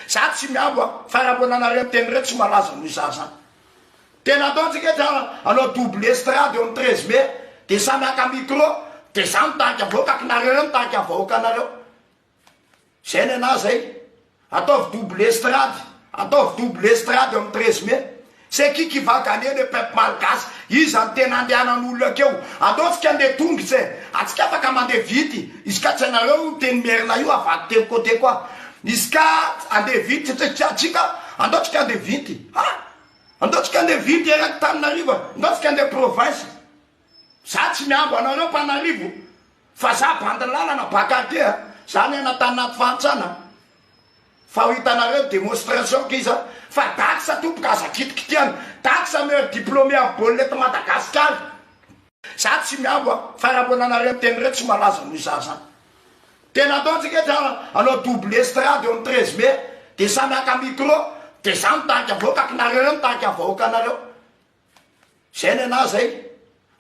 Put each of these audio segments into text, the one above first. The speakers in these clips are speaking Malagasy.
Za tsy mihambo a, fa raha mbola nareo miteny reo tsy malaza noho izaho zany. Tena ataontsika eto hanao double estrade eo amin'ny 13 mai, de samy haka micro, de za mitarika vahoaka ko nareo reo mitarika vahoaka nareo. Zay nenaha zay. Ataovy double estrade, ataovy double estrade eo amin'ny 13 mai. C'est qui qui va gagner le peuple malgache? Iza no tena andehanan'olona akeo? Andao tsika andeha tongotra e! Atsika afaka mandeha vity, izy ka tsy hainareo io teny merina io avadika eo côté koa. Izy ka andeha vity satria atsika andao tsika andeha vity. Ha! Andao tsika andeha vity eraky Tananarivo e! Andao tsika andeha province. Za tsy mihambo anareo mpanarivo fa za bandy lalana baka aty a! Za niaina tany anaty fahantrana fa ho hitanareo demonstration k'iza fa Dax tompoko aza kitikitihana, Dax meilleur diplômé amin'ny baolina eto Madagascar. Za tsy mihambo a! Fa raha mbola nareo miteny reo tsy malaza noho izaho zany. Tena ataontsika eto hanao double estrade eo amin'ny 13 mai de samy haka micro de za mitarika vahoaka ko nareo reo mitarika vahoaka nareo. Zay nenaha zay.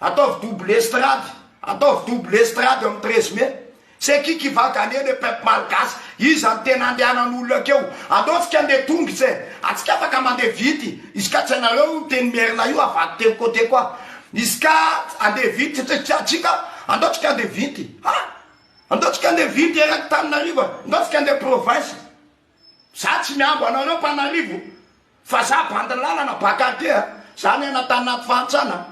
Ataovy double estrade, ataovy double estrade eo amin'ny 13 mai. C'est qui qui va gagner le peuple malgache? Iza no tena andehanan'olona akeo? Andao tsika andeha tongotra e! Atsika afaka mandeha vity, izy ka tsy hainareo io teny merina io avadika eo côté koa. Izy ka andeha vity satria atsika andao tsika andeha vity. Ha! Andao tsika andeha vity eraky Tananarivo e! Andao tsika andeha province. Za tsy mihambo anareo mpanarivo fa za bandy lalana baka aty a! Za niaina tany anaty fahantrana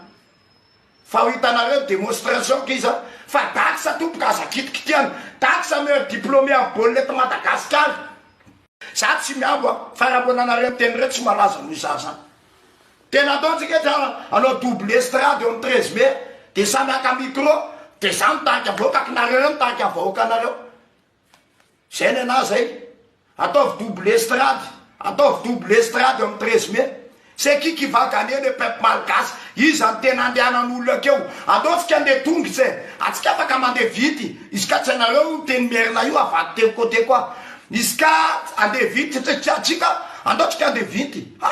fa ho hitanareo demonstration k'iza fa Dax tompoko aza kitikitihana, Dax meilleur diplômé amin'ny baolina eto Madagascar. Za tsy mihambo a! Fa raha mbola nareo miteny reo tsy malaza noho izaho zany. Tena ataontsika eto hanao double estrade eo amin'ny 13 mai de samy haka micro de za mitarika vahoaka ko nareo reo mitarika vahoaka nareo. Zay nenaha zay. Ataovy double estrade, ataovy double estrade eo amin'ny 13 mai. C'est qui qui va gagner le peuple malgache? Iza no tena andehanan'olona akeo? Andao tsika andeha tongotra e! Atsika afaka mandeha vity, izy ka tsy hainareo io teny merina io avadika eo côté koa. Izy ka andeha vity satria atsika andao tsika andeha vity. Ha!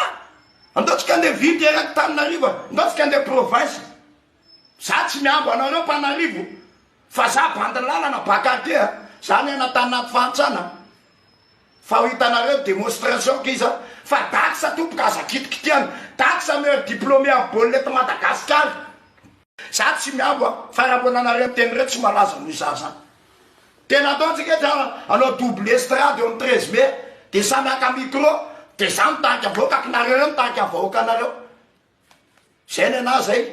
Andao tsika andeha vity eraky Tananarivo e! Andao tsika andeha province. Za tsy mihambo anareo mpanarivo fa za bandy lalana baka aty a! Za niaina tany anaty fahantrana fa ho hitanareo demonstration k'iza fa Dax tompoko aza kitikitihana, Dax meilleur diplômé amin'ny baolina eto Madagascar. Za tsy mihambo a! Fa raha mbola nareo miteny reo tsy malaza noho izaho zany. Tena ataontsika eto hanao double estrade eo amin'ny 13 mai de samy haka micro de za mitarika vahoaka ko nareo reo mitarika vahoaka nareo. Zay nenaha zay.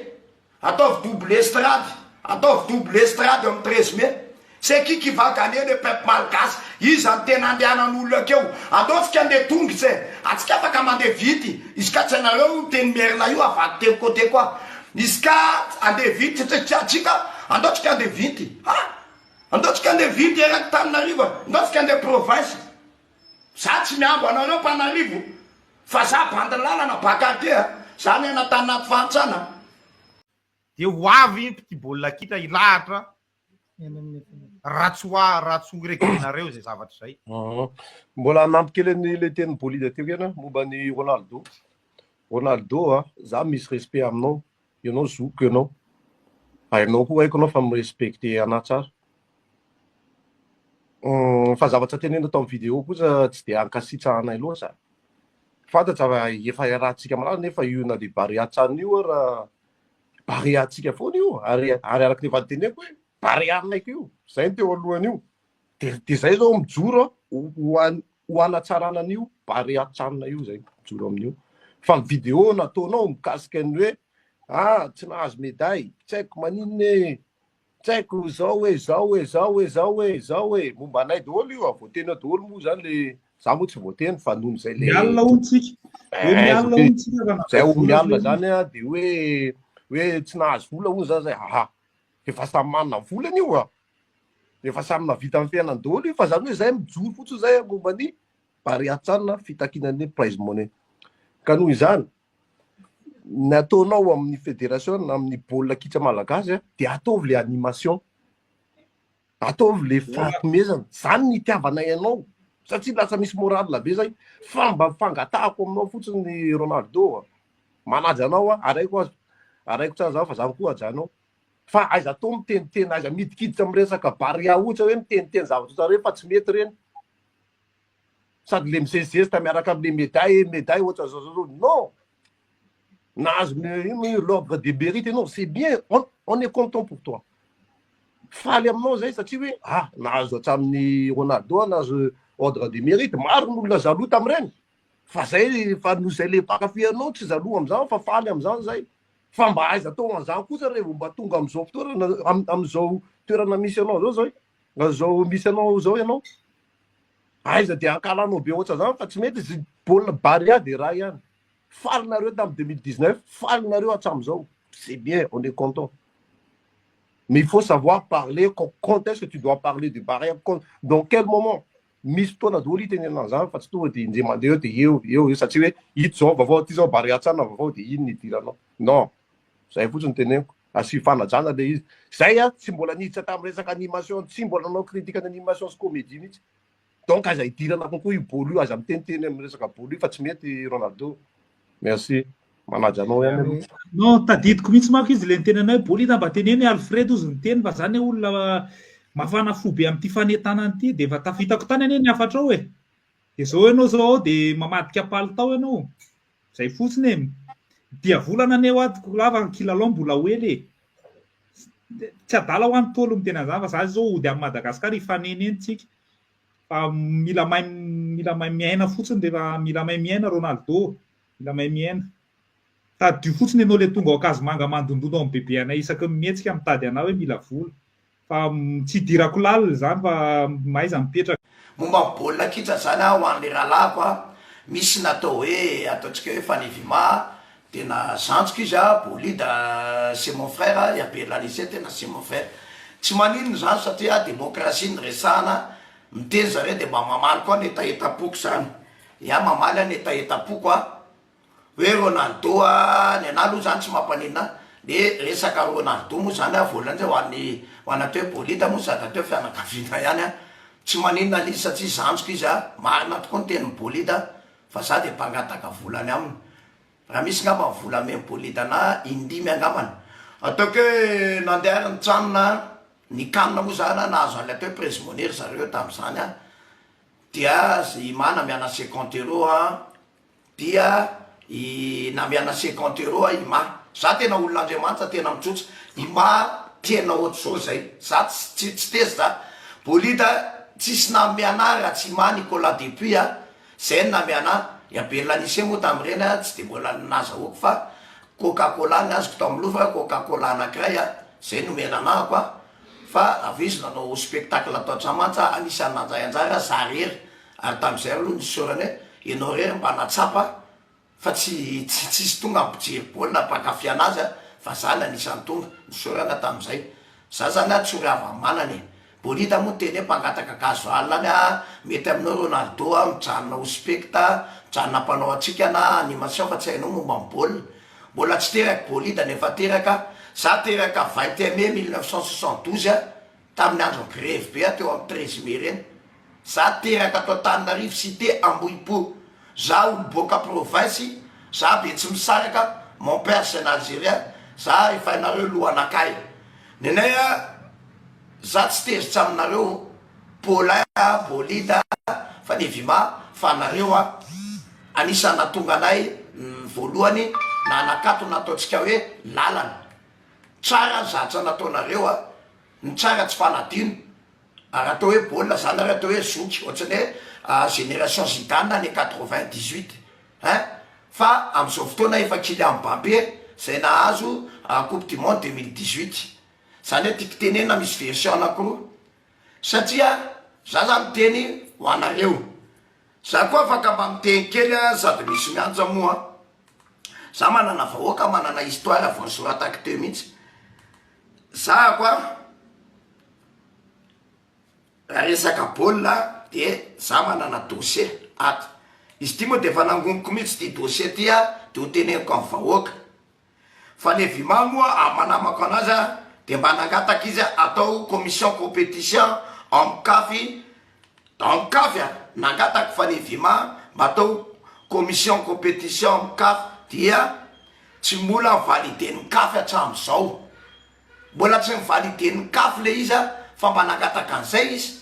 Ataovy double estrade, ataovy double estrade eo amin'ny 13 mai. C'est qui qui va gagner le peuple malgache? Iza no tena andehanan'olona akeo? Andao tsika andeha tongotra e! Atsika afaka mandeha vity, izy ka tsy hainareo io teny merina io avadika eo côté koa. Izy ka andeha vity satria atsika andao tsika andeha vity. Ha! Andao tsika andeha vity eraky Tananarivo e! Andao tsika andeha province. Za tsy mihambo anareo mpanarivo fa za bandy lalana baka aty a! Za niaina tany anaty fahantrana. Dia ho avy mpitia baolina kitra hilahatra raha tsy ho raha tsy ho reglenareo izay zavatra izay. Mbola hanampy kely an'ilay tenin'i Bolida teo ihany aho momba an'i Ronaldo. Ronaldo a, za misy respect aminao, ianao zokiko ianao, ary ianao koa haiko ianao fa mi-respecter anah tsara. Fa zavatra tenenina tao amin'ny vidéo kosa tsy dia ankasitrahanay loatra. Fantatra fa efa iarahantsika malala nefa io na dia Barea Chan io ara Barea-ntsika foana io ary ary araka ny efa noteneniko hoe Barea-nay koa io, zay no teo alohan'io. Dia dia zay zao mijoro ho ho an- ho hanatsarana an'io Barea Chan io zay mijoro amin'io. Fa ny vidéo nataonao mikasika ny hoe ah tsy nahazo médaille, tsy haiko maninona e, Tsy haiko zao hoe zao hoe zao hoe zao hoe zao hoe momba anay daholo io a, voateny ao daholo moa zany le za moa tsy voateny fa noho izay le Mialona hono tsika. Hoe Eh, mialona hono tsika fa zay nahazo ho vola mialona ve? zany a de hoe hoe tsy nahazo vola hono za zay aha efa samy manana vola anie io a, efa samy nahavita ny fiainany daholo io fa zany hoe zay mijoro fotsiny zay momba ny Barea Chan fitakiana ny prize money ka noho izany Ny ataonao amin'ny federation na amin'ny baolina kitra malagasy a, dia ataovy le animation, ataovy le fahatomezana, zany ny itiavanay anao satria lasa misy moral be zay, fa mba fangatahako aminao fotsiny Ronaldo a, manaja anao aho, ary haiko aza, ary haiko tsara zany fa zany koa hajanao, fa aiza atao miteniteny, aiza midikiditra amin'ny resaka Barea ohatra hoe miteniteny zavatra ohatran'ireny fa tsy mety ireny. Sady le mizesizesita miaraka amle medaille medaille ohatra zao zao zao non! Nahazo l'ordre de mérite ianao c'est bien on on est content pour toi. Faly aminao zay satria hoe ah nahazo hatramin'ny Ronaldo aho nahazo ordre de mérite, maro ny olona jaloux tamin'ireny fa zay fa noho zay le mpankafy anao tsy jaloux am'zany fa faly am'zany zay. Fa mba aiza tao an'zany kosa re vao mba tonga am'zao fotoana am'zao toerana misy anao zao zay, zao misy anao zao ianao. Aiza de ankahalanao be ohatran'zany fa tsy mety izy baolina Barea de raha ihany. Faly nareo tam 2019, faly nareo hatramizao, c'est bien, on est content. Mais il faut savoir parler quand est-ce que tu dois parler de Barea, dans quel moment. Misy fotoana daholo itenenana an'izany fa tsy tonga de indray mandeha eo de eo eo eo satria hoe ito zao vaovao, ity zao Barea tsara vaovao de iny no idiranao. Non, zay fotsiny no teneniko. Asio fanajana le izy. Zay an, tsy mbola niditra tamin'ny resaka animation, tsy mbola nanao critique ny animation sy comédie mihitsy. Donc aza idirana kokoa io bolo io, aza miteniteny amin'ny resaka bolo io fa tsy mety Ronaldo. Merci. Manaja anao ihany aloha. Non, tadidiko mihitsy manko izy le niteny anay hoe Bolida mba teneno i Alfred ozy niteny fa za anie olona mafana fo be amin'ity fanentanana ity dia efa tafitako tany anie ny hafatrao e. Dia zao ianao zao ao dia mamadika palitao ianao. Zay fotsiny e. Diavolana anie hoa tokoa lava ny kilalao mbola ho ela e. Tsy adala hoa ny Ntaolo miteny an'izany fa za zao hody any Madagascar hifanena eny tsika. Fa mila mahay mila mahay miaina fotsiny rehefa mila mahay miaina Ronaldo. Mila mahay miaina. Tadidio fotsiny ianao le tonga ao Ankazomanga mandondona ao amin'ny bebe anay isaky ny mihetsika mitady anah hoe mila vola. Fa tsy idirako lalina izany fa mahaiza mipetraka. Momba ny baolina kitra zany a ho an'le rahalahiko a, misy natao hoe ataontsika hoe Fanevima tena zandriko izy a, Bolida c'est mon frère a, i Abel Lycée tena c'est mon frère. Tsy maninona izany satria demokrasia no resahana, miteny zareo de mba mamaly koa ny hetahetam-poko zany. Ya mamaly aho ny hetahetam-poko a. Hoe Ronaldo a, ny anah aloha zany tsy mampaninona ahy, le resaka Ronaldo moa zany a voalohany zay ho an'ny ho an'ny atao hoe Bolida moa sady atao hoe fianakaviana ihany a, tsy maninona le izy satria zandriko izy a, marina tokoa ny tenin'i Bolida fa za de mpangataka vola any aminy, raha misy ngamba ny vola amen'i Bolida anah indimy angambany, ataoko hoe nandeha ary nijanona ny can moa zany a, nahazo an'ilay atao hoe presse monnaie ry zareo tamin'izany a, dia i Mana miana cinquante euros a. Dia i namiana cinquante euros i Ma. Za tena olona Andriamanitra tena mitsotsa. I Ma tena ohatr'izao zay. Za tsy tsy tezitra. Bolida tsisy nanome anah raha tsy i Ma Nicolas Depuis a. Zay no nanome anah. I Abel Anise moa tamin'ireny a tsy de mbola nazahoako fa coca cola ny azoko tao amin'ny Louvre, coca cola anakiray a. Zay no nomena anah ko a. Fa avy eo izy nanao spectacle tao Antsahamantsa anisan'ny nandray anjara za rery. Ary tamin'izay aloha nisaorany hoe ianao irery mba nahatsapa fa tsy tsy tsisy tonga mpijery baolina mpankafy anazy a, fa za no anisan'ny tonga, nisaorana tamin'izay. Za zany a tsory hava-manana e. Bolida moa niteny hoe mpangataka gasoil any a, mety aminao Ronaldo a, mijanona ho specta, mijanona mpanao hatsiaka na animation fa tsy hainao momba ny baolina. Mbola tsy teraka Bolida no efa teraka, za teraka 21 mai 1972 a, Tamin'ny andron'ny grevy be teo amin'ny 13 mai ireny, za teraka ato Antananarivo cité Ambohipo, za olo boaka province, za Betsimisaraka, mon père c'est un Algérien, za efa hainareo lohanakahy. Nenay a, za tsy tezitra aminareo Paulin a, Bolida a, Fanevima fa nareo a, anisan'ny nahatonga anay voalohany nanakatona ataontsika hoe lalana. Tsara ny zatra nataonareo a! Ny tsara tsy fanadino. Ary atao hoe baolina zany ary atao hoe zoky ohatrany hoe génération Zidane année 98 hein! Fa amizao fotoana efa Kylian Mbappé zay nahazo coupe du monde 2018. Zany hoe tiako tenenina misy version anakiroa. Satria za zany miteny ho anareo. Za koa afaka mba miteny kely a sady misy miantsa moa. Za manana vahoaka manana histoire vao nosoratako teo mihitsy. Zahako a raha resaka baolina de za manana dossier ato. Izy ity moa de efa nangoniko mihitsy ity dossier ity a de ho teneniko amin'ny vahoaka. Fa le Vima moa amin'ny maha namako anazy a de mba nangataka izy atao commission competition ao amin'ny caf ao amin'ny caf a, nangataka fa le Vima mba atao commission competition ao amin'ny caf dia tsy mbola valider-n'ny caf hatramin'izao. Mbola tsy ni-valider-n'ny caf le izy a fa mba nangataka an'izay izy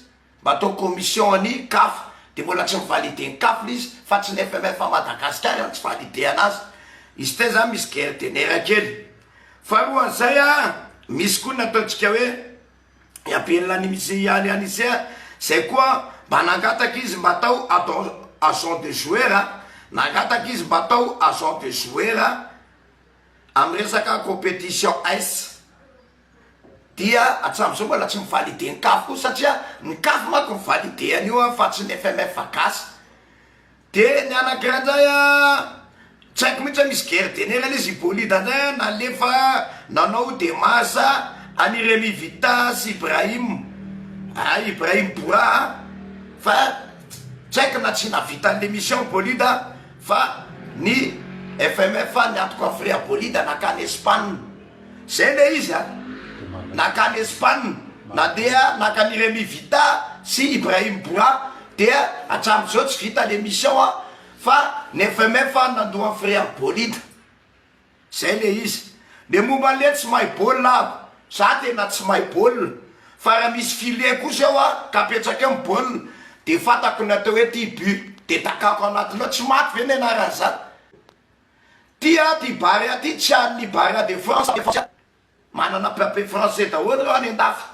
mba atao commission an'ny caf. de mbola tsy ni-valider ny CAF le izy fa tsy ny FMF Madagascar no tsy valide anazy. Izy tey zany misy guerre de nerf kely. Faharoa an'izay a, misy koa ny ataontsika hoe i Abel Anise Ali Anise zay koa mba nangataka izy mba atao agent de joueur a, nangataka izy mba atao agent de joueur amin'ny resaka competition S. Dia hatramin'izao mbola tsy mi-valider ny CAF koa satria ny CAF manko mi-valider an'io an fa tsy ny FMF gasy. Dia ny anankiray indray an, tsy haiko mihitsy hoe misy guerre de nerf ilay izy, i Bolida indray an nalefa nanao démarche an'i Remi Vita sy Ibrahim, ah Ibrahim Boura an, fa tsy haiko na tsy nahavita an'ilay mission Bolida fa ny FMF niantoka ny frais Bolida nankany Espagne. Zay le izy a! Nankany Espagne, nandeha naka an'i Remi Vita sy Ibrahim Boura dia hatramin'izao tsy vita le mission a! Fa ny FMF nandoa ny frais an'i Bolida. Zay le izy. Le momba an'le tsy mahay baolina aho, za tena tsy mahay baolina fa raha misy filet kosa eo a ka apetraka eo ny baolina de fantako ny atao hoe ty but de dakako anatiny ao, tsy maty ve ny anaran'izany? Ty a ty Barea ty tsy an'ny Barea de France fa manana papier français daholo ireo any andafy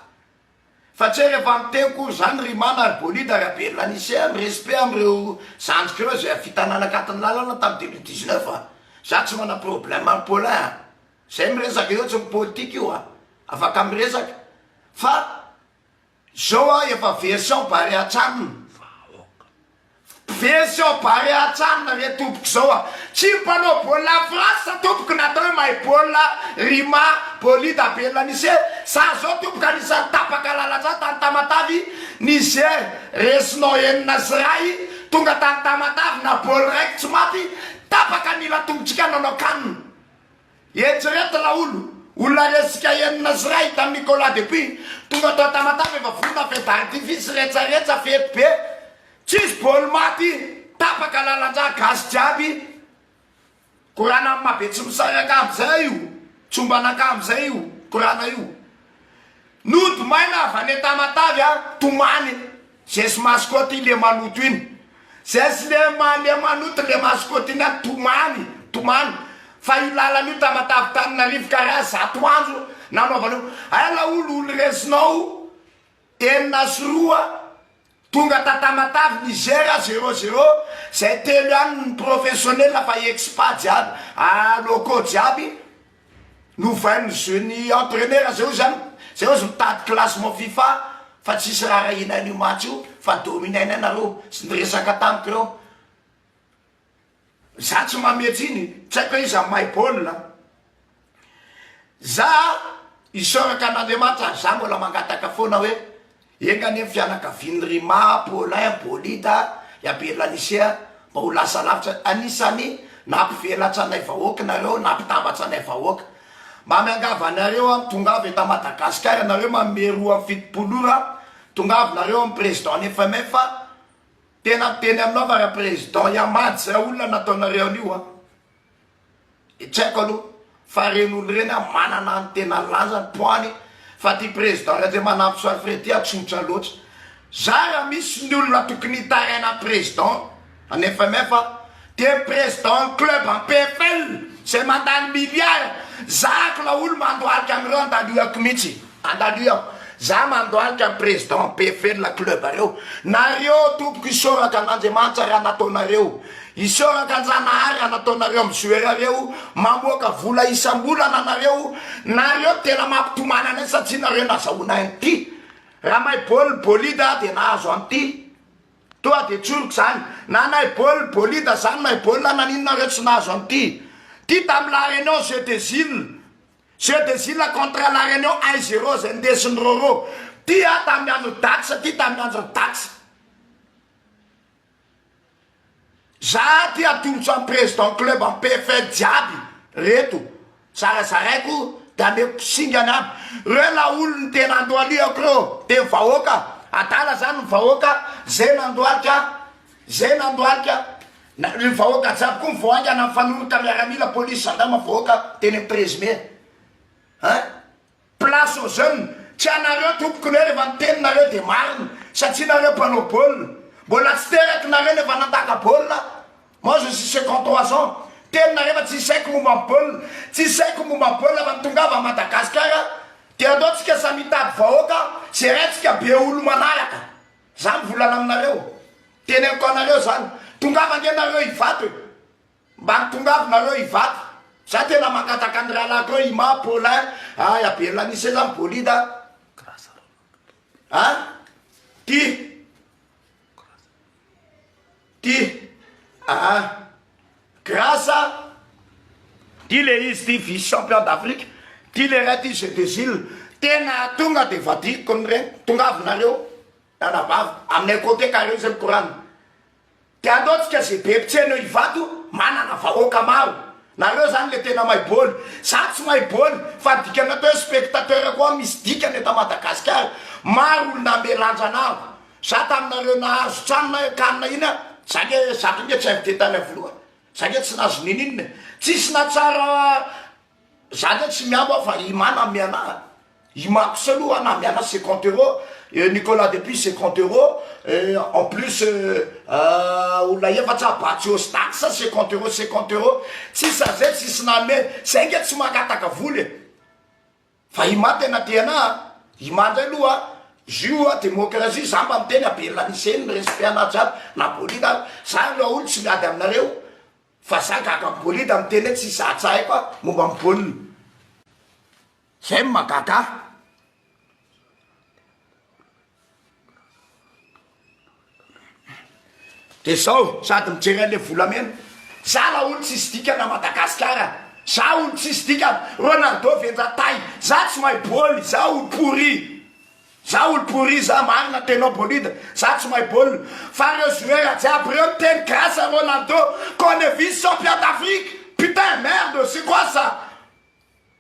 fa tsy hoe rehefa miteny koa zany ry Mana ry Bolida ry Abel Anise a mi-respect amin'ireo zandriko ireo zay vita nanakaton'ny lalana tamin'ny 2019 a za tsy mana problème amin'i Paulin a zay miresaka eo tsy mi-politique io a afaka miresaka fa Zao aho efa version Barea Chan. Version Barea Chan re tompoko zao a. Tsy mpanao baolina France tompoko natao hoe mahay baolina Rima, Bolida, Belanise. Za zao tompoko anisan'ny tapaka lalan-dra tany Tamatavy, Niger resinao 6-1, tonga tany Tamatavy na baolina raiky tsy maty, tapaka ny ila tongotsika nanao can. Eritrereto laolo, olona resika 6-1 tamin'i Nicolas Dupuis, tonga tao Tamatave efa vonona feu d'artifice retsaretsa fety be, tsisy bôly maty, tapaka lalan-drà gasy jiaby, korana amin'ny maha Betsimisaraka amizay io, tsy ombanaka amizay io korana io. Nody maina avy any Tamatave a, tomany. Zesy mascotte iny le maloto iny. Zesy le ma le maloto le mascotte iny a, tomany, tomany. Fa io lalana io Tamatave Tananarivo karaha zato andro nanaovana io. Hay laolo olo resinao 6-2 tonga ta Tamatave Niger zéro zéro zay telo ihany ny professionnel fa expat jiaby, locaux jiaby. Novain'ny jeu ny entraineur zay ozy any, zay ozy mitady classement fifa fa tsisy raharahiana an'io match io fa dominainay nareo sy niresaka tamiko reo. Za tsy mamehy tsiny, tsy haiko hoe iza mahay baolina. Za isaoraka an'Andriamanitra ary za mbola mangataka foana hoe Enga anie ny fianakavian'i Rima, Paulin, Bolida, i Abel Anicet mba ho lasa lavitra. Anisan'ny nampivelatra anay vahoaka nareo, nampitambatra anay vahoaka. Mba miangavy anareo aho, tongava eto Madagasikara nareo manome 72 ora, tongava nareo amin'ny président ny FMF, tena miteny aminao fa raha président Yamad zay olona nataonareo an'io an. Tsy haiko aloha fa reny olo reny a manana ny tena lanjany, poids-ny fa ty président Randriamanampisoa Alfred ty a tsotra loatra. Za raha misy ny olona tokony hitaraina président any FMF a de ny président ny club en PFL zay mandany milliard, za ko laolo mandohalika amireo andalioako mitsy. Andalio aho. Za mandohalika ny président PFL club reo. Nareo tompoko isaoraka an'Andriamanitra raha nataonareo. Isaoraka anjanahary raha nataonareo am joueur reo. Mamoaka vola isambolana nareo. Nareo tena mampitomany anay satria nareo nazahoana an'ity. Raha mahay baolina bolida dia nahazo an'ity. Toa dia tsoriko zany. Na nahay baolina bolida zany mahay baolina naninona nareo tsy nahazo an'ity. Ty tam la réunion jeu des îles. Jeu des îles contre la Réunion un zéro zay ndesin'i Roro. Ty a tamin'ny andron'i Dax ty tamin'ny andron'i Dax. Za ty atolotro amin'ny président club am PFL jiaby reto. Zarazaraiko de ameko singany aby. Reo laolo ny tena andohalihako reo de ny vahoaka. Adala zany ny vahoaka zay nandohalika zay nandohalika. Na ny vahoaka jiaby koa vao haingana nifanoroka miaramila, police, gendarme, vahoaka teny am 13 mai hein! Place aux jeunes, tsy anareo tompoko ny hoe rehefa miteny nareo de marina satria nareo mpanao baolina. Mbola tsy teraky nareo nefa nandaka baolina. Moi je suis 53 ans. Teny nareo fa tsisy haiko momba ny baolina. Tsisy haiko momba ny baolina fa ny tongava à Madagascar dia andao tsika samy hitady vahoaka ze raintsika be olo manaraka. Za mivolana aminareo. Teneniko anareo zany. Tongava ange nareo Ivato e. Mba tongava nareo Ivato. Za tena mangataka ny rahalahiko reo Ima, Paulin, ah Abel Anise zany Bolida. Ah? Ty. Ty. Ah. Grâce ty le izy ty vice champion d'Afrique. Ty le ray ty jeu des îles. Tena tonga de vadiko ny reny. Tongava nareo. Anabavy. Aminay côté ka reo zay mikorana. De andao tsika ze be mpitsena eo Ivato manana vahoaka maro. Nareo zany le tena mahay bôly. Za tsy mahay bôly fa ny dikany atao hoe spectateur koa misy dikany eto Madagascar. Maro olona ame lanja anahako. Za taminareo nahazo can can iny a, za nge za ko nge tsy invité tany avoloha. Za nge tsy nahazo nininona e. Tsisy natsara Za nge tsy miabo aho fa Ima nanome anah. Ima kosa aloha nanome anah 50 euros, Nicolas Depuis 50 euros, en plus olona efatsa Batsy Ostax 50 euros 50 euros, tsisy an'izay tsisy nanome, zay nge tsy mangataka vola e. Fa Ima tena tia anah a. Ima ndray aloha jus a démocratie za mba miteny Abel Anise ny respect anah jiaby na Bolida ary, za aloha olo tsy miady aminareo. Fa za gaga am bolida miteny hoe tsisy zatra haiko aho momba ny baolina. Zay no mahagaga ahy. De zao sady mijery anle volamena. Za la olo tsisy dikany a Madagasikara. Za olo tsisy dikany. Ronaldo venjatay. Za tsy mahay baoly. Za olo pourri. Za olo pourri za marina tenao bolida za tsy mahay baolina fa reo joueur jiaby reo miteny grace à Ronaldo qu'on est vice champion d'Afrique putain merde c'est quoi ça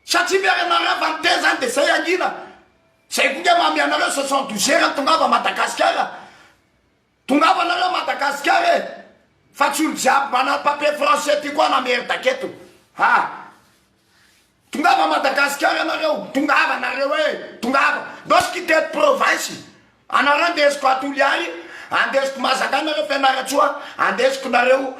satria ve ianareo efa niteny zany de zay angina zay koa nge mamy anareo 72 heures tongava Madagascar tongava anareo Madagascar e fa tsy olo jiaby manana papier français ty koa na merde aketo ha Tongava Madagascar ianareo, tongava nareo e, tongava. Ndao tsy kitety province. Anareo andesiko a Toliary, andesiko Mahazaka nareo Fianarantsoa, andesiko nareo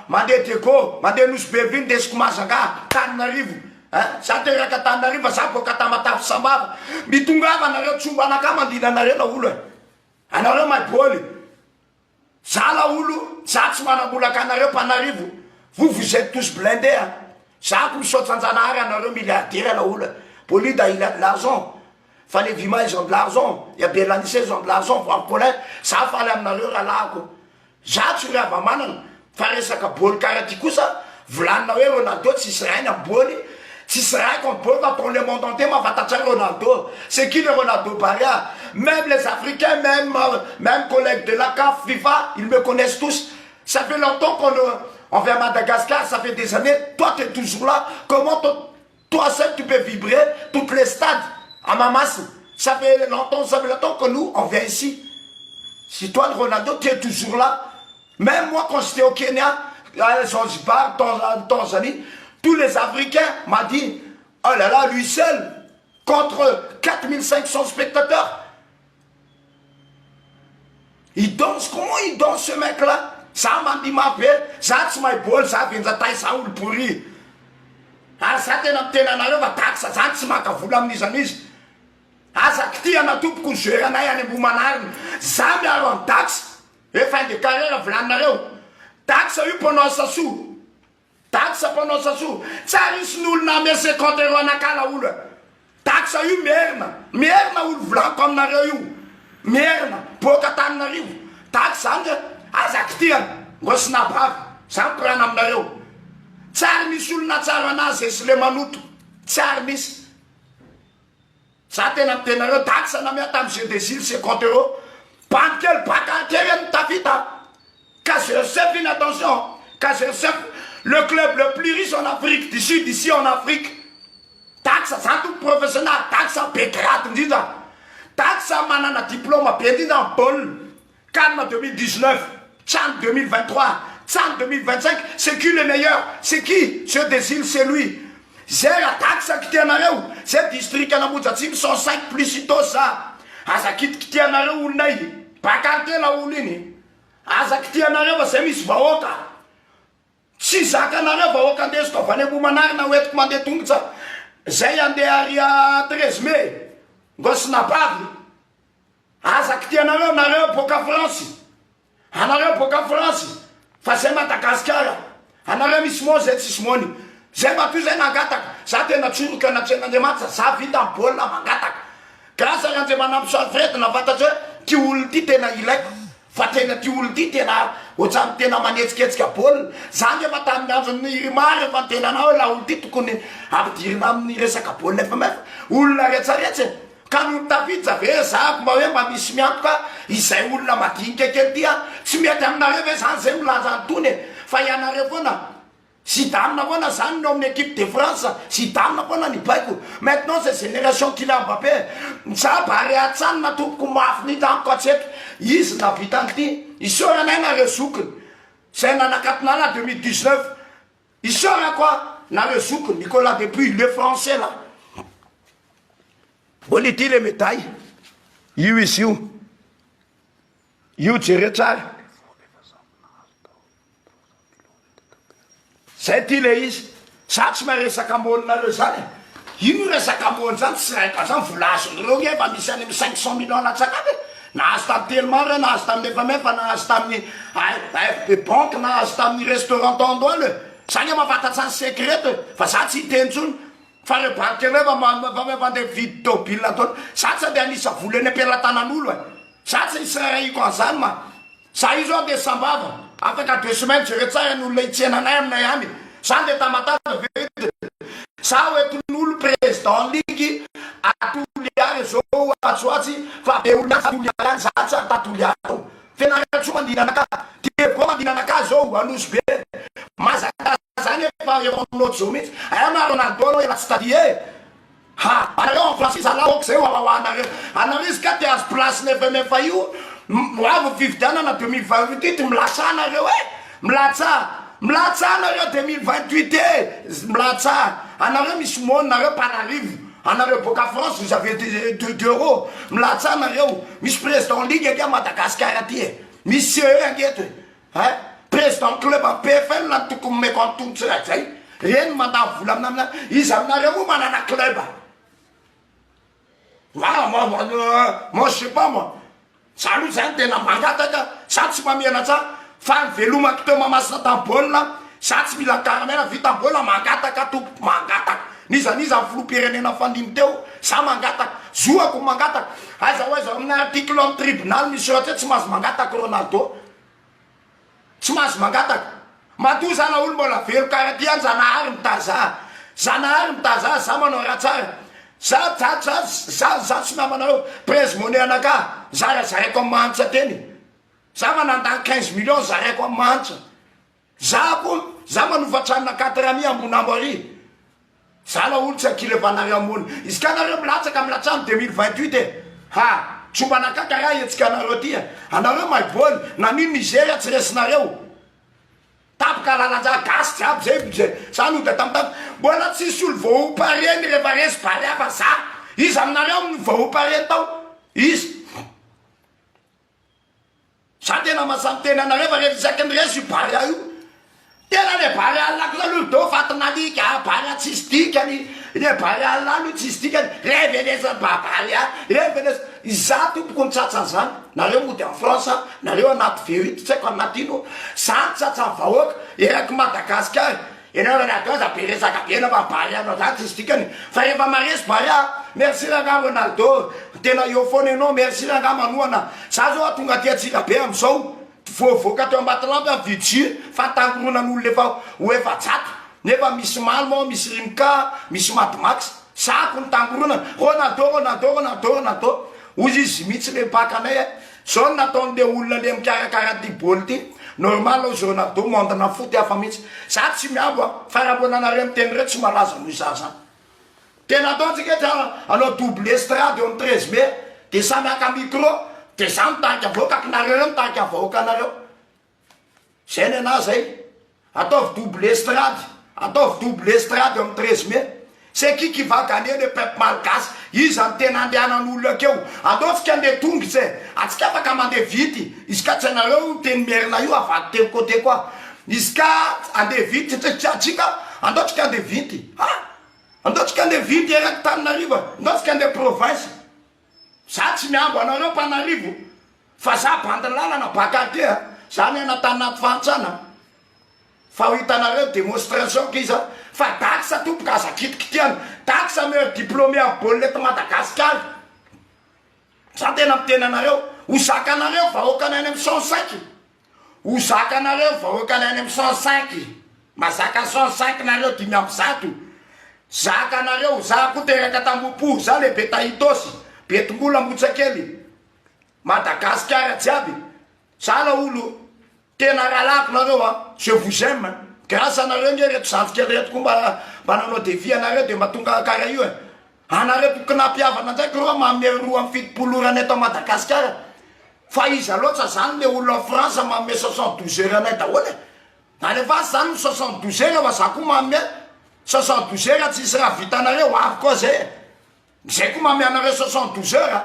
mandeha Diego, mandeha Nosy Be Vy, ndesiko Mahazanga, Tananarivo. Hein, za teraka Tananarivo fa za boaka Tamatave Sambava. Mitongava nareo, tsy homba anakahy mandina anareo laolo e. Anareo mahay bôly. Za laolo za tsy manambola ka anareo mpanarivo vous vous etes tous blindés a! Za ko misaotra anjanahary anareo milliardaire laolo a! Bolida il a de l'argent fa les vima ils ont de l'argent i Abel-Anise ils ont de l'argent voire Paulin za faly aminareo rahalahiko za tsy ry hava-manana fa resaka bôly kara ty kosa volanina hoe Ronaldo tsisy rainy am bôly tsisy raiko am bôly fa dans le monde entier mahafantatsay Ronaldo c'est qui le Ronaldo Barea même les africains même même collègues de la CAF FIFA ils me connaissent tous ça fait longtemps qu'on on vient à Madagascar ça fait des années toi tu es toujours là comment toi seul tu peux vibrer toutes les stades à Mamasina ça fait longtemps ça fait longtemps que nous on vient ici si toi le Ronaldo tu es toujours là Même moi quand j'étais au Kenya, à Zanzibar, Tanzanie, tous les Africains m'a dit, oh là là, lui seul, contre 4500 spectateurs. Il danse, comment il danse ce mec-là Za mandihy mafy be, za tsy mahay baoly, za venjatay, za olo pourri. Ary za tena miteny anareo fa taxe zany tsy maka vola amin'iza n'iza. Aza kitihana tompoko ny joueur anay any Ambohimanarina. Za miaro an'i Dax. Hoe fin de carrière volaninareo. Dax io mpanao asa soa. Dax mpanao asa soa. Tsy ary hisy ny olona ame 50 euros anakala olo e. Dax io merina. Merina olo volaniko aminareo io. Merina. Boaka Antananarivo. Dax zany e. Aza kitihana. Ngo sinabavy. Za mikorana aminareo. Tsy ary misy olona tsara anazy sy le manoto. Tsy ary misy. Za tena miteny nareo Dax namea tam jeux des îles 50 euros bandy kely baka kely any tafita Kaizer Chiefs iny attention Kaizer Chiefs le club le plus riche en Afrique du Sud ici en Afrique Dax zany tompo professionnel Dax be grade indrindra Dax manana diplôme be indrindra am baolina Can 2019 Chan 2023 Chan 2025 c'est qui le meilleur c'est qui ceux des îles c'est lui Zay raha taxe kitihanareo zay district anamonjy atsimo 105 plus Itaosy za aza kitikitihanareo olona iny bakary tena olo iny. Aza kitihanareo fa zay misy vahoaka. Tsy zakanareo vahoaka andesiko avy any Ambohimanarina ho entiko mandeha tongotra zay andeha ary à 13 mai. Ngosnabavy. Aza kitihanareo nareo boaka France. Anareo boaka France fa zay Madagascar anareo misy mony zay tsisy mony zay matoa zay nangataka za tena tsoriko anatrehan'Andriamanitra za vita ny baolina mangataka grâce à Randriamanampisoa Alfred nahafantatry hoe ty olona ty tena ilaiko fa tena ty olona ty tena ohatrany tena manetsiketsika baolina za ngefa tamin'ny andron'ny Irmar efa niteny anah hoe laolo ty tokony ampidirina amin'ny resaka baolina FMF olona retsaretsy e. Ka nony tafiditra ve zahako mba hoe mba misy miantoka izay olona madinika kely ty a! Tsy mety aminareo ve zany zay milaza an'itony e! Fa ianareo foana Zidane foana zany ny ao amin'ny equipe de France, Zidane foana ny baiko, maintenant c'est génération Kylian Mbappé, za Barea Tsanina tompoko mafy mihitsy amiko hatreto, izy nahavita an'ity, isaorana ahy nareo zokiny zay nanakatona ahy 2019, isaorako ahy nareo zokiny Nicolas Dupuis le français là. Mbola ity le médaille. Io izy io. Io jereo tsara. Zay ty le izy. Za tsy maresaka amboninareo zany e. Ino resaka ambony zany tsy raiko zany vola azon'ireo nge efa misy any amin'ny 500 millions latsaka any e. Nahazo tamin'ny Telma reo, nahazo tamin'ny FMF, nahazo tamin'ny AFB Bank, nahazo tamin'ny restaurant Tandoany e. Za nge mahafantatsa ny secret e. Fa za tsy hiteny intsony. Fa reo banky reo efa efa mandeha mividy tôbile daholo. Za tsy andeha hanisa vola eny am-pelatanan'olo e. Za tsy nisy raharahiako an'izany ma. Za io zao andeha Sambava, afaka deux semaines jereo tsara ny olona hitsena anay aminay any. Za andeha Tamatave vide. Za ho entin'olo président ligue à Toliara zao atsy ho atsy fa be olona any Toliara any, za tsy ary ta Toliara ao. Fianarantsoa mandina anakahy, Diego mandina anakahy zao Anosy be. Mazaka. Zany efa eo aminao zao mihitsy. Aia ma Ronaldo anao efa tsy taty e! Ha! Anareo en France zalahy ok zay wawawanareo. Anareo izy ka te azo place ny FMF io, ho avy ny fifidianana 2028 milatsaha nareo e! Milatsaha! Milatsaha nareo 2028 e! Milatsaha! Anareo misy moni nareo mpanarivo, anareo boaka France vous avez de d'euros, milatsaha nareo. Misy président ligue ange à Madagascar aty e! Misy CE ange eto e! Hein? Président club am PFL no tokony omeko an'itony tsirairay. Reny mandany vola amina amina. Iza aminareo moa manana club? Ah, moi, moi, moi, je sais pas moi. Za aloha zany tena mangataka, za tsy mamela tsara. Fa ny velomako teo Mahamasina tamin'ny baolina, za tsy mila karamela, vita ny baolina, mangataka tompoko, mangataka. N'iza n'iza ny filoham-pirenena nifandimby teo, za mangataka. Zoako ny mangataka. Aiza ho aiza amin'ny article amin'ny tribunal misy soratra hoe tsy mahazo mangataka Ronaldo. Tsy mahazo mangataka. Matoa za laolo mbola velon karaty ihany Zanahary mitaza Zanahary mitaza za manao raha tsara za za za za za tsy namanareo presse monnaie anakahy zarazaraiko am mahantra teny za manandany 15 millions zaraiko am mahantra Za koa, za manofa tranona quatre mi ambonambo ary. Za laolo tsy ankilevanareo ambony. Izy ka nareo milatsaka milatsaha am 2028 e. Ha! Tsy mba nakaka raha hetsika anareo ty e. Anareo may boly, nanino Nigeria tsy resinareo. Tapaka lalanjaha gasy jiaby zay zay. Za nody tamitampy. Mbola tsisy olo voaompa reny refa resy Barea fa za. Iza aminareo no voaompa reny tao? Iza? Za tena masahy miteny anareo fa rehefa isaky ny resy io Barea io, tena le Barea lako aloha do fatin'alika a, Barea tsisy dikany, le Barea aloha tsisy dikany, revelesa ba Barea, revelesa, izaho tompoko ny tratran'izany, nareo mody any France, nareo anaty V8 tsy haiko anaty ino, za ny tratran'ny vahoaka eraky Madagascar, Enao Ronaldo aza be resaka be enao fa Barea anao zany tsisy dikany fa rehefa maresy Barea merci rangah Ronaldo tena eo foana enao merci rangah manohana za zao tonga aty Antsirabe amizao voavoaka teo Ambatolampy aho mividy jus fa tangoronan'olona efa ho 400 nefa misy Malmo ao misy Rimka misy Mad Max zako ny tangoronana Ronaldo Ronaldo Ronaldo Ronaldo hozy izy mihitsy le mpaka anay eh. Zao no nataon le olona le mikarakara ty bôly ty, normal ozy Ronaldo monde na foot hafa mihitsy, za tsy mihambo a, fa raha mbola nareo miteny reo tsy malaza noho izaho zany. Tena ataontsika eto hanao double estrade eo amin'ny 13 mai, de samy haka micro, de za mitarika vahoaka, nareo reo mitarika vahoakanareo. Zay ny anahy zay. Ataovy double estrade, ataovy double estrade eo amin'ny 13 mai. C'est qui qui va gagner le peuple malgache? Iza no tena andehanan'olona akeo? Andao tsika andeha tongotra e! Atsika afaka mandeha vity, izy ka tsy anareo io teny merina io avadika eo côté koa. Izy ka andeha vity satria atsika andao tsika andeha vity ha! Andao tsika andeha vity eraky Tananarivo e! Andao tsika andeha province. Za tsy mihambo anareo mpanarivo fa za bandy lalana bakake a! Za niaina tanaty fahantrana. Fa ho hitanareo démonstration k'iza fa Dax tompoko aza kitikitihana, Dax meilleur diplômé amin'ny baolina eto Madagascar, za tena miteny anareo, ho zakanareo vahoakanay any amin'ny 105, ho zakanareo vahoakanay any amin'ny 105, mazaka 105 nareo 105, zakanareo, za koa teraka t'Ambohipo, za lehibe ta Itaosy, Betongola Ambohitsakely, Madagascar jiaby, za laolo. Tena rahalahiko nareo a! Je vous aime! Grâce anareo nge reto zandry kely reto koa mba mba nanao defi anareo de mba tonga kara io e! Anareo tokony hampihavana ndraiky reo manome 72 ora anay eto Madagascar fa iza loatra zany le olona ao France manome 72 heures anay daholo e! Alefaso zany ny 72 heures fa za koa manome 72 heures tsisy raha vitanareo avy koa zay e! Zay koa manome anareo 72 heures a!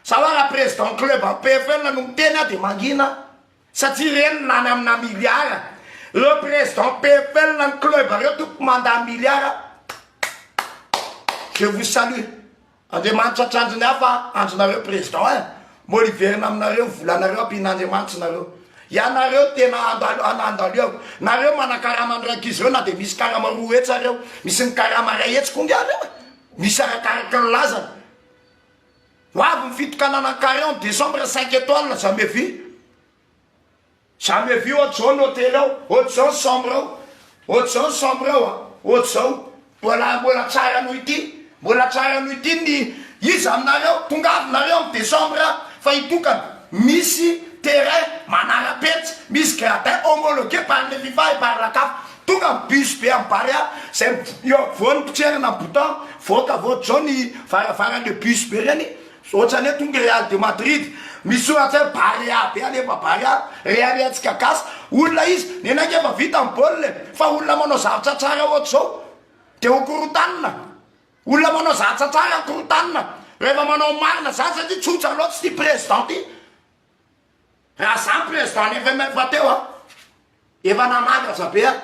Za hoa raha président club am PFL no miteny aho de mangina aho satria ireny lany amina milliard ireo président PFL ny club reo tompoko mandany milliard je vous salue Andriamanitra hatrandriny hafa andrinareo président ein mbola hiverina aminareo ny volanareo ampian'Andriamanitra nareo ianareo tena andalo anandalioako nareo manakarama an'ireo ankizy ireo na de misy karama 200 areo misy ny karama 100 koa nge areo e misy arakaraky ny lazany Ho avy ny fitokanana ny carré en décembre 5 étoiles jamais vu jamais vu ohatr'izao ny hôtel ao ohatr'izao ny chambre ao ohatr'izao ny chambre ao a ohatr'izao mbola mbola tsara noho ity mbola tsara noho ity ny iza aminareo tongava nareo amin'ny décembre fa hitokana misy terrain manara-penitra misy gradin homologué par le FIFA et par la CAF tonga ny bus be amin'ny Barea zay eo afovoan'ny mpitserana ny bouton voaka avy ohatr'izao ny varavaran'le bus be reny ohatrany hoe tonga Real de Madrid misy soratra hoe Barea be alefa Barea reharehantsika gasy olona izy ny anay ange efa vita ny baolina e fa olona manao zavatra tsara ohatr'izao de ho korontanina olona manao zavatra tsara korontanina rehefa manao marina zany satria tsotra loatra ity président ty Raha za président ny FMF teo a, efa nanangatra be aho.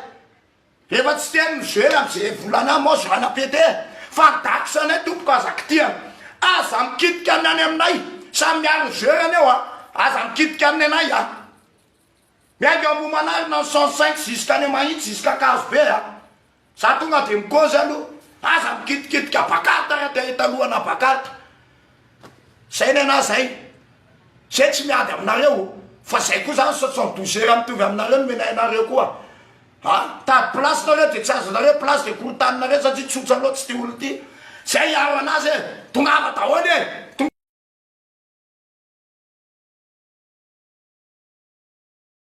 Rehefa tsy teny ny jouer amze volana moi je vais péter fa ny dax anay tompoko aza kitihana. Aza mikitika ny any aminay, samy miaro ny jouer any eo a, aza mikitika ny anay a. Miainga Ambohimanarina ny 105 jusqu'any Mahitsy jusqu'Ankazobe a. Za tonga de mikozy aloha, aza mikitikitika bakarta raha te hahita lohana bakarta. Zay nenah zay. Zay tsy miady aminareo fa zay koa zany 72 heures mitovy aminareo no menay anareo koa. Ha? Mitady place nareo de tsy azonareo place de korontaninareo satria tsotra loatra ity olona ity. Zay hiaro anazy e. Tongava daholo e.